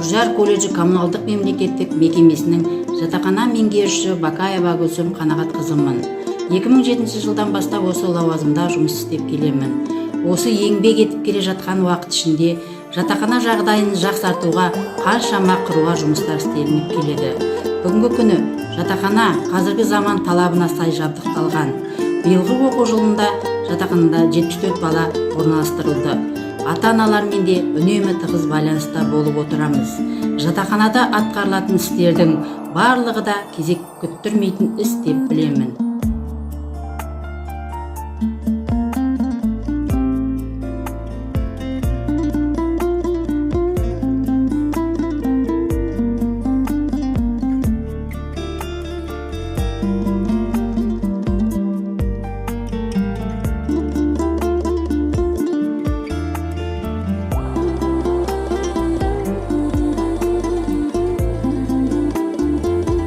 Үржар колледжі коммуналдық мемлекеттік мекемесінің жатақхана меңгерушісі Бакаева Гүлсім Қанағатқызымын. 2007 жылдан бастап осы лауазымда жұмыс істеп келемін. Осы еңбек етіп келе жатқан уақыт ішінде жатақхана жағдайын жақсартуға қаншама қыруар жұмыстар істелініп келеді. Бүгінгі күні жатақхана қазіргі заман талабына сай жабдықталған. Биылғы оқу жылында жатақханада 74 бала орналастырылды. Ата-аналармен де үнемі тығыз байланыста болып отырамыз. Жатақханада атқарылатын істердің барлығы да кезек күттірмейтін іс деп білемін.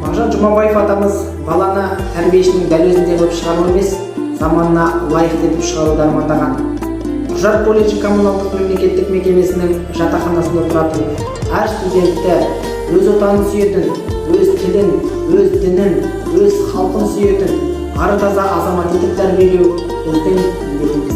Мағжан Жұмабаев атамыз баланы тәрбиешінің дәл өзіндей қылып шығару емес, заманына лайықты етіп шығаруды армандаған. Үржар колледжі коммуналдық мемлекеттік мекемесінің жатақханасында тұратын әр студентті өз отанын сүйетін, өз тілін, өз дінін, өз халқын сүйетін ары таза азамат етіп тәрбиелеу біздің міндетіміз.